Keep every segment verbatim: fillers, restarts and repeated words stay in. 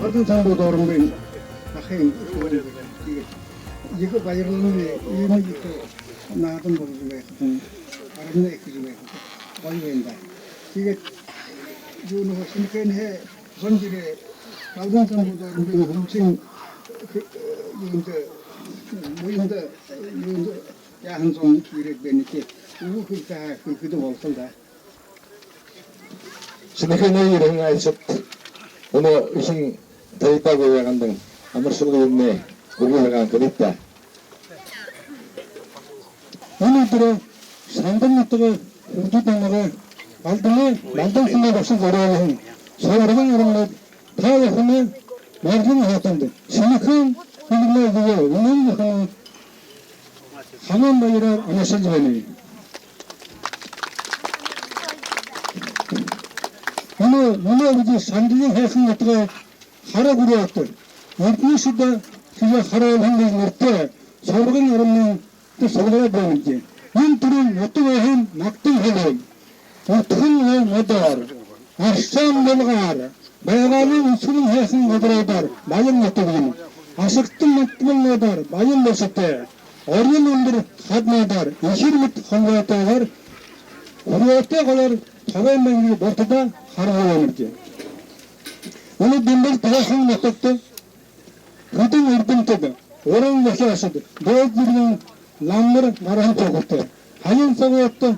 Балдан Самбуу Дооромбын ахын үхибүүн. Тиигээд ехэ баярланаб, иимэ ехэ наадан боложо байхадань, арамнай хэжэ байхадань гоё байна даа. Тиигээд юу, нүгөө Шэнэхээнһээ зон ерээ, Балдан Самбуу Дооромбын хүлшэн, э, юундэ, буянда, юундэ яаһан зон ерээд байна тээ. Үгэ хэлэхэ, хэлэхэдэ болохол даа. Шэнэхээнһээ ерэһэн айлшад, мүнөө эхин тайдаа бэеэ гандан амаршалгыемнай үгэ хэлэжэ үгыт даа. Энэ үдэртөө Шандал нютагай хүгжэд намайе Балданай, Балдан Самбуу багша зорюулһан «Субаргын арминай» та бүхэнэй морилон һуутанда Шэнэхээн хэлэнэй үгөө үнэн гэхэнэй хамаг баяраар амаршалжа байнаб. Энэ, мүнөө бидэ Шандалай һайхан нютагай хара хүрөөтэ, эрдэнэ шэдэ шэжэ харуулһан гэжэ нэрэтэй Субаргын арминай субарга байнабди. Энэ түрүүн нютаг байһан Магтан һуурин үртэхэн модоор, аршаан булгаар, байгаалиин үсэгэлэн һайхан газаруудаар баян нютаг юм. Ашагтан магтагалнуудаар баян бэшэтэй, орьёл үндэр хадануудаар, эхир мэтэ хонгойтойгоор, хүрөөтэй голоор Тобойн Бэнгын бултадаа харуулнабди. Энэ Дэмбэл тойхон нютагта хэдэн эрдэмтэд, уран зохёолшод, дээд зэргын ламанар гараһан түүхэтэй. Һаяын сагуудта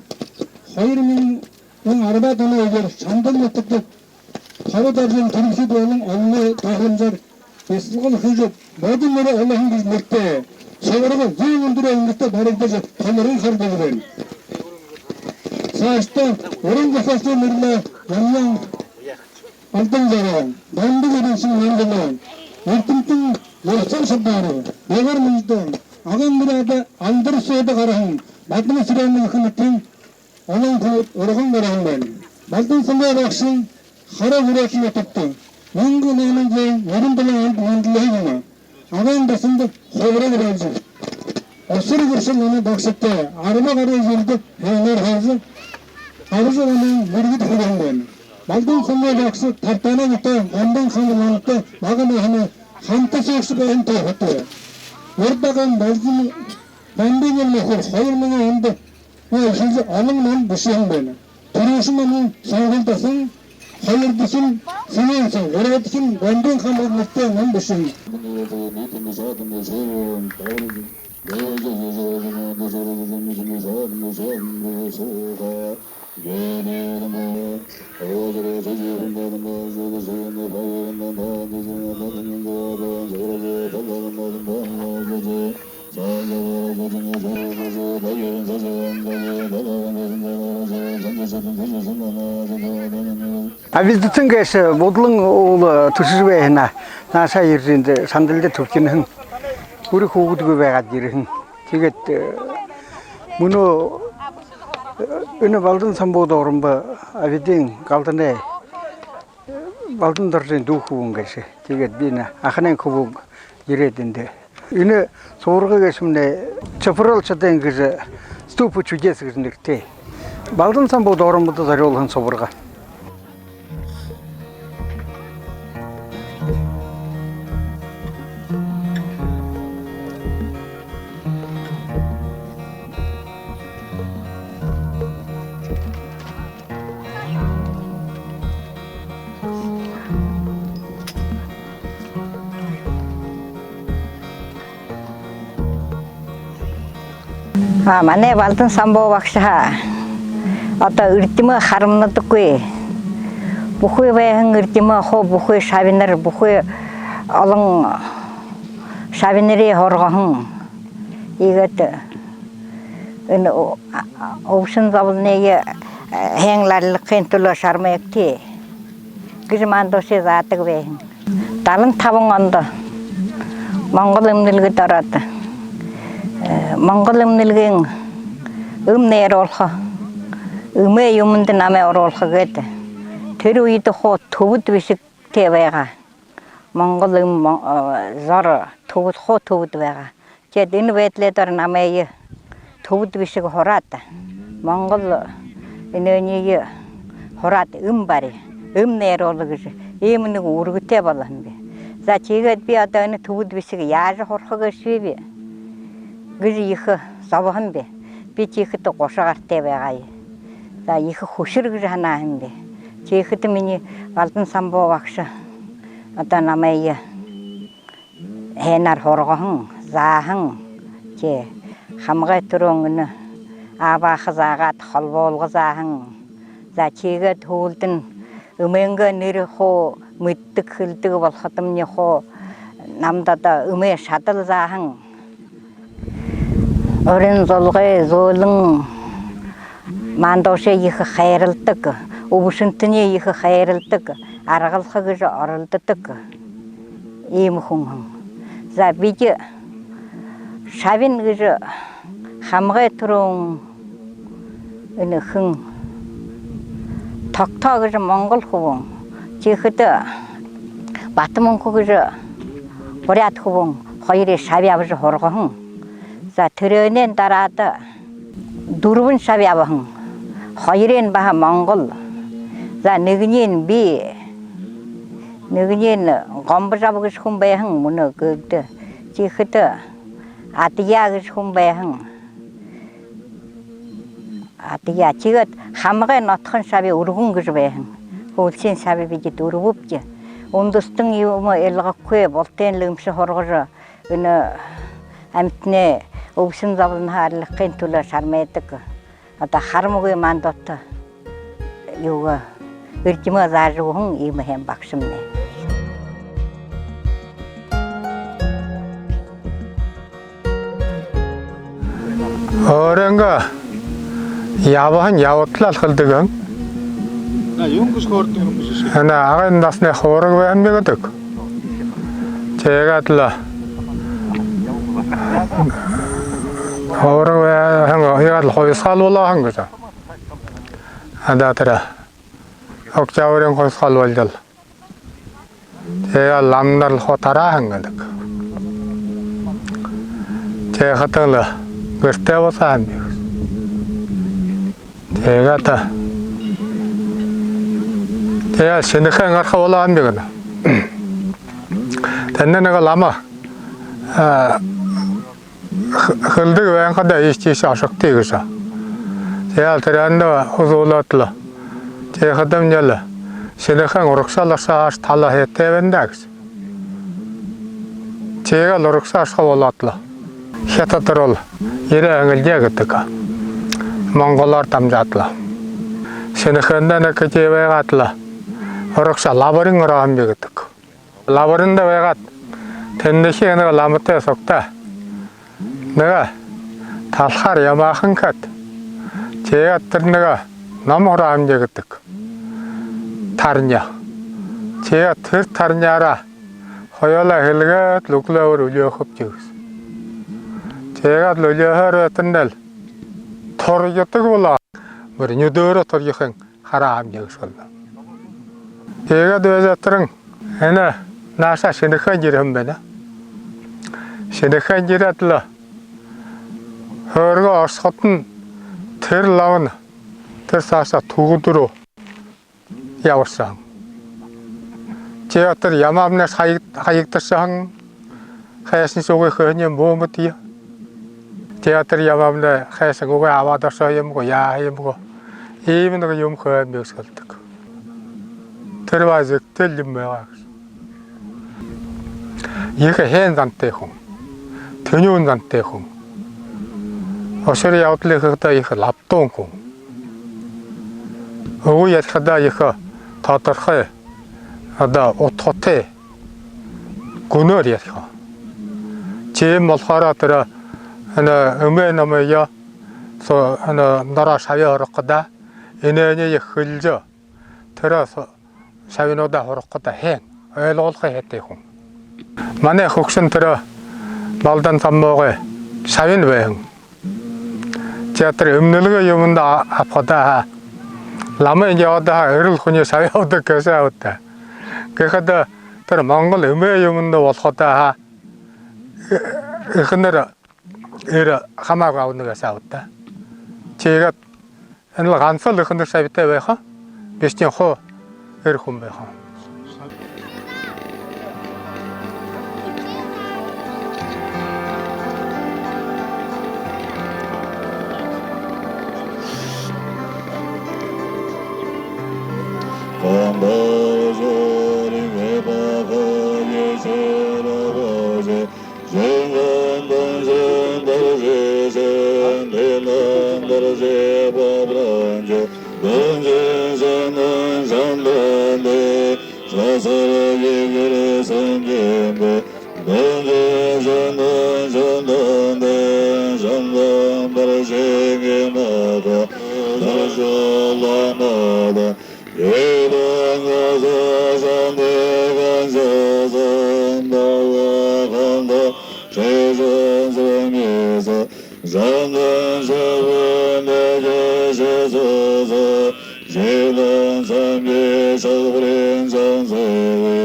хоёр мянган арбаад оной үеэр Шандал нютагта Тобо Доржын, Түрэлхид болон олоной тохиромжоор бясалгал хэжэ, бодо нэрэ олоһон гэжэ нэрэтэй субарга зүүн үндэрэй үнгэртэ баригдажа, толорон харагдажа байна. Саашадаа уран зохёолшодой нэрэтэй Ямьяан Балдан Жаргалан, Бамбиг Эрэншин Намжалан, эрдэмтэн Левсар Шабаров, Бэгэр Мүнжэдэн, Агын Буряадай алдар суута гараһан Бадма Сэрэнэй эхэнэртэ олон хүнүүд урган бараһан байна. Балдан Самбуу багшын хара хүрөөтэ нютагта мянга найман зуун найман долоон ондо мэндэлһэн юм. Агын дасанда хубараг барижа, Осор Гэршэл намай багшатай арба гаран жэлдэ һайнаар һуража, арбан жэлэй мэргэдэ хүрэһэн байна. Балдан Самбуу багша Тартаанай нютаг Гомбын хамба ламатай бага наһанай хамта сугшаа байһан түүхэтэй. Урда Агын Балдан, Бамбигай нохой хоёр мянган ондо эхилжэ олон ном бэшэһэн байна. Түрүүшын номынь Сонгол дасан, хоёрдохинь Сэлэн сан, гурбадахинь Бамбын хамба нэрэтэй ном бэшэһэн. Абилдатан гээшэ Будалан уула түшэжэ байһанаа, наашаа ерэжэ эндэ Шандалда түбхинэһэн. Үри хүүгэдгүй байгаад ерэһэн. Тиигээд, э, мүнөө, э, энэ Балдан Самбуу Дооромбо Абидын Галданай, э, Балдан Доржын дүү хүбүүн гээшэ. Тиигээд би энэ аханайнь хүбүүн ерээд эндэ. Энэ субарга гээшэмнай Чапралчадан гэжэ, ступа чудес гэжэ нэрэтэй. Балдан Самбуу Дооромбодо зорюулһан субарга. А, манай Балдан Самбуу багшаһаа одоо эрдэмээ харамнадаггүй. Бүхы байһан эрдэмээ хуу бүхы шабинар, бүхы олон шабинарые һургаһан. Иигээд энэ үбшэн зоболоные, э, һайн ларилгахын түлөө шармайгты гэжэ мандуушье заадаг байһан. Далан табан ондо монгол эмнэлгэдэ ороод, э, монгол эмнэлгын эм найруулха, эмэй юумэндэ намайе оруулха гээд, тэрэ үедэ хуу түбэд бэшэгтэй байгаа. Монгол эм, мон-, э, зор түбэд, хуу түбэд байгаа. Тиигээд энэ байдалайдаар намайе түбэд бэшэг һураад, монгол энээниие һураад, эм бари, эм найруула гэжэ иимэ нэгэ үүргэтэй болоһон бэ. За, тиигээд би одоо энэ түбэд бэшэг яажа һураха гээшэбиб гэжэ ехэ зобоһон би. Би тиихэдэ гуша гартай байгаа. За, ехэ хүшэр гэжэ һанааһан би. Тиихэдэ минии Балдан Самбуу багша одоо намайе һайнаар һургаһан, зааһан. Тии, хамагай түрүүн энэ аабаха заагаад, холбоолго зааһан. За, тиигээд һүүлдэнь эмээнгээ нэрэ хуу мэдэдэг, хэлэдэг болоходомни хуу намда одоо эмээ шадал зааһан. Урин зулгы зөөлэн мандуушье ехэ хайралдаг, үбшэнтэниие ехэ хайралдаг, аргалха гэжэ оролдодог иимэ хүн һэн. За, бидэ шабинь гэжэ хамагай түрүүн энэ хэн, Тогтоо гэжэ монгол хүбүүн, тиихэдэ Батамүнхэ гэжэ буряад хүбүүн хоёрые шаби абажа һургаһан. За, тэрээнэй дараада дүрбэн шаби абаһан. Хоёрынь баһа монгол. За, нэгэниинь би, нэгэниинь Гомбожаб гэжэ хүн байһан, мүнөө гээгдээ. Тиихэдэ Адьяа гэжэ хүн байһан. Адьяа. Тиигээд хамагай нотхон шаби Үргэн гэжэ байһан. Һүүлшын шаби бидэ дүрбэбди. Үндэстэн юумэ илгаагүй, бултыень лэ эмшэ һургажа, энэ амитанай үбшэн зоболонһоо арилгахын түлөө шармайдаг. Одоо харамгүй мандуудта юугээ, эрдэмээ заажа үгэһэн иимэ һайн багшамнай. Өөрынгөө ябаһан ябадалаа хэлэдэг һэн. Юун гэжэ хөөрдэг юм бэ? Энэ агын дасанай хуураг байһан би гэдэг. Тиигээд лэ хуураг байһан, тиигээд лэ хубисхал болоо һэн гэжэ. Адаа тэрэ октябриин хубисхал болжол. Тиигээд ламанар лэ хуу тарааһан гэдэг. Тиихэдэнь лэ гэртээ бусааһан би. Тиигээд, тиигээд Шэнэхээн гараха болооһон би гэнэ. Тэндэ нэгэ лама, а, х-, хэлэдэг байһан хадаа иишэ тиишээ ошогты гэжэ. Тиигээд лэ тэрээндэ үзүүлээд лэ. Тиихэдэмни лэ Шэнэхээн урагшаа лэ ошоһон тала һайтай байна даа гэжэ. Тиигээд лэ урагшаа ошохо болоод лэ. Хитадар бол ерээ һэн лэ даа гэдэг. Монголоор дамжаад лэ. Шэнэхээндэ нэгэ хэды байгаад лэ урагшаа Лабарин орооһон би гэдэг. Лабаринда байгаад, тэндэхи нэгэ ламатай сугтаа нэгэ талхаар ямаахан хээд, тиигээд тэрэ нэгэ ном һурааһан би гэдэг. Тарни. Тиигээд тэрэ тарниараа хоюулаа һэлгээд лэ үглөөгүүр үлеэхэбди гэжэ. Тиигээд лэ үлеэһээр байтарнай лэ турьядаг болоо. Бүри нюдөөрөө турьяхын харааһан би гэжэ хэлэнэ. Тиигээд байжа тэрэнь энэ наашаа Шэнэхээн ерэһэн байна. Шэнэхээн ерээд лэ хөөргөө ошоходонь тэрэ ламань тэрэ саашаа Түгэдэ руу ябашаһан. Тиигээд тэрэ ямаамнай һаягд-, һаягдашаһан. Хайшан шүүгээ хэһэн юм бэ, бүүмэд яа. Тиигээд тэрэ ямаамнай хайшан үгы абаад ошоо юм гү, яаһан юм гү. Иимэ нэгэ юумэ хэһэн би гэжэ хэлэдэг. Тэрэ баһа зэгтэл юм байгаа гэжэ. Ехэ һайн зантай хүн. Тэнюун зантай хүн. Ушар ябадал хэхэдээ ехэ лабдуун хүн. Үгэ ярихадаа ехэ тодорхой, одоо удхатай гүнөөр ярихаа. Тиимэ болохоороо тэрэ энэ эмээ намайе со-, энэ нороо шаби һургахадаа, энээниие хэлэжэ, тэрэ со-, шабинуудаа һургахадаа һайн, ойлгуулха һайтай хүн. Манай хүгшэн тэрэ Балдан Самбуугай шабинь байһан. Тиигээд тэрэ эмнэлгэ юумэндэ а-, абахадаа һаа, ламын ёһондо һаа, эрэл хүнэй шаби абадаг гээшэ ааб даа. Гэхэдэ тэрэ монгол эмээ юумэндэ болоходоо һаа, э-, эхэнэр эрэ хамаагүй абана гээшэ ааб даа. Тиигээд энэ лэ гансал эхэнэр шабитай байха, бэшэшни хуу эрэ хүн байха. Асараа гэгэрэ сэнжэмбэ, дэнжэ шэнтэн шэнтэндэ, шэнтэн бэршэнгэ мата, саржа ламада, эдэн газаа шэнтэ ганшасан, дала ханда шэжэн сэмиса, шэнтэн шэбэн дэжэ шэсэсэ, шэлэн сэмби шалбарин шэнсэгэ,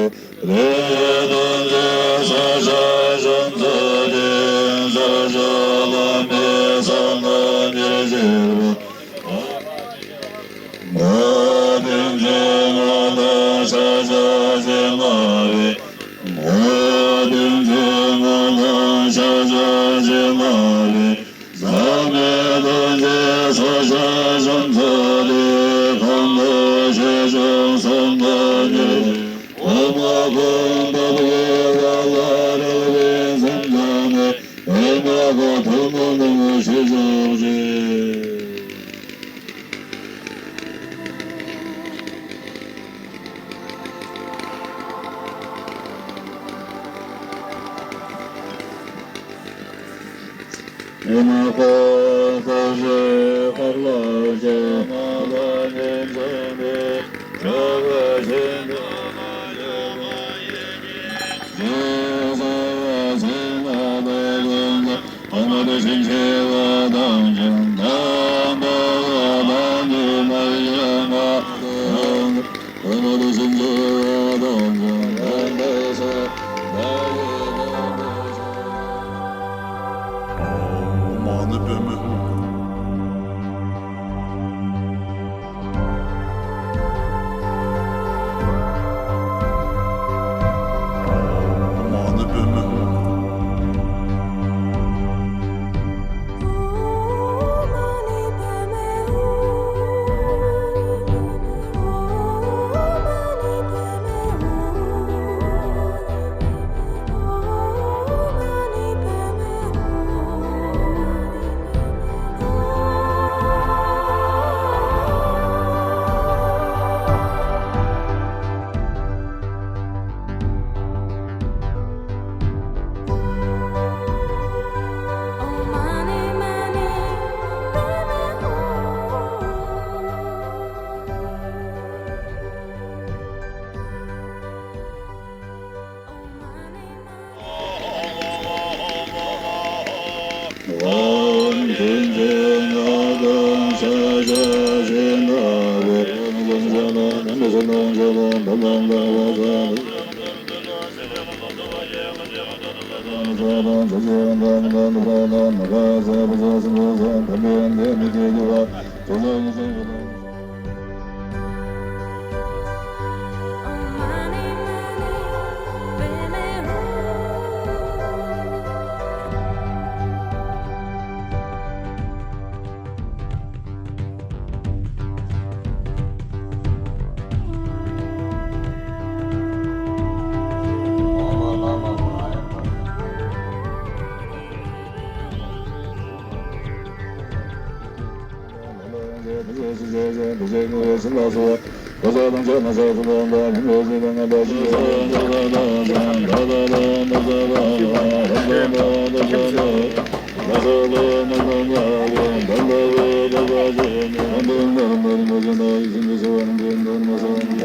лэдэнжэ саша шэнсэдэ, саржа ламада сана ниржэрбэ. Модэнжэ мада шажа жэлаби, модэнжэ мада шажа жэлаби, замедэнжэ саша шэнсэдэ, ханда шэжэн санда ниржэ, омакон бабгэ валаралбин сэнжэнэ, эмаха тэнэнэ шэжэжэ. Эмаха тажа харлажа, маланин зэмэ, чага зэмэ,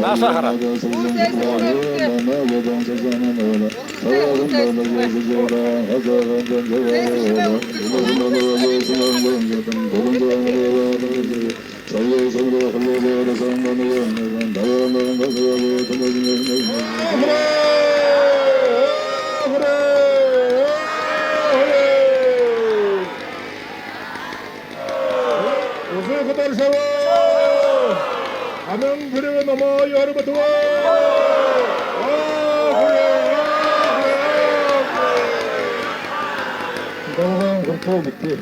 Наашаа хараа. Үзэхэ дуршаба. Амин тэрэ номоо ёрботуба. Долгон хүртөө битээ.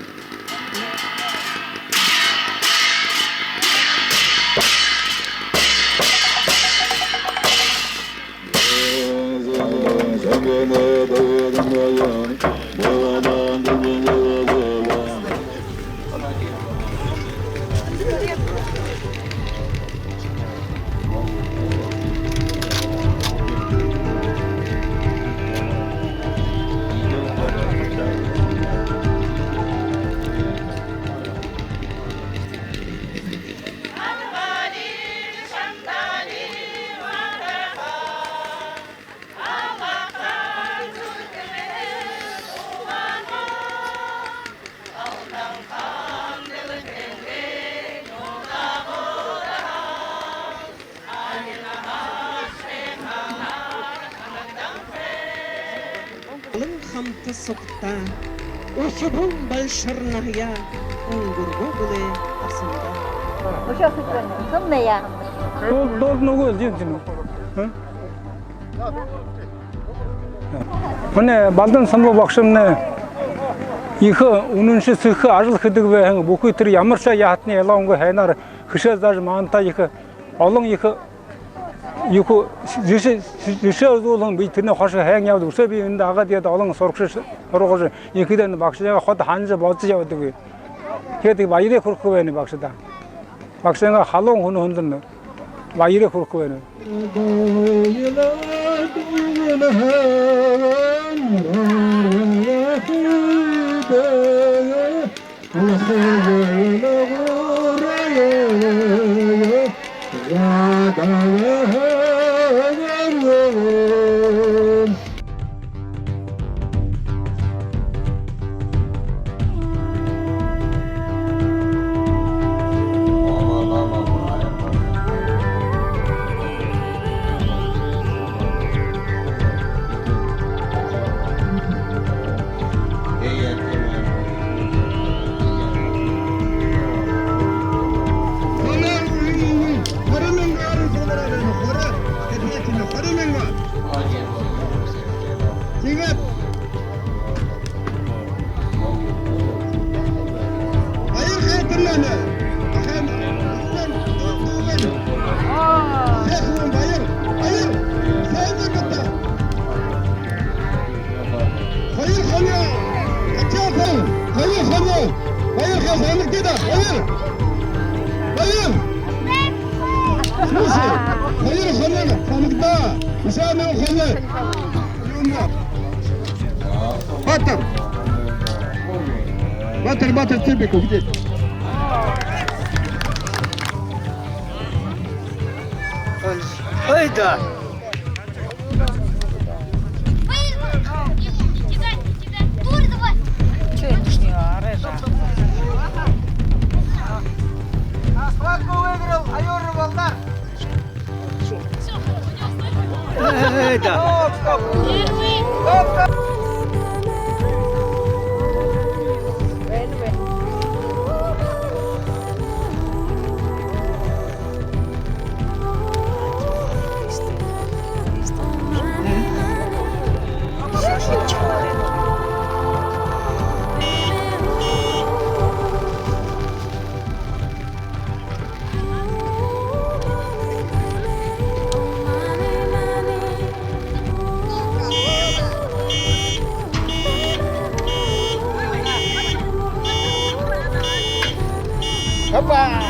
Тасагта үхибүүн балшар наһаяа үнгэргөө бэлэй асанда. Үшөө хэжэ байна. Шумнаяа. Дуу, дуу нүгөө зин зин үү? А? Манай Балдан Самбуу багшамнай ехэ үнэншэ сэхэ ажал хэдэг байһан, бүхы тэрэ ямаршье яһатанай ялгаангүй һайнаар хэшээ заажа, маанадта ехэ олон ехэ юу хуу жэшээ, жэшээ үзүүлһэн. Би тэрэнээ хойшо һайн ябаад, үшөө би эндэ агаад, тиигээд олон һурагшад һургажа, ехэ дэндэ багшыгаа ходо һанажа, бодожо ябадаг би. Тиигээд баяраа хүргэхэ байнаб багшадаа. Багшынгаа халуун хүнэй һүндэрнэ. Баяраа хүргэхэ байнаб. Тиигээд баяр хайтарнана. Ахын дүүгэн, дүүгэн. Ехэ баяр, баяр. Сайн байна. Хоёр хони. Ачаахан. Хоёр хони. Баяр хайтарнана гэдэг. Баяр. Баяр. Слушай, хоёр хони хоногдоо. Үшөө нэгэ хони. Баатар. Баатар, Баатар, цыпик, где? Ой, да. Схватку выиграл Аюров Алдар. Эй, да. Стоп, стоп. Стоп, стоп. Опа!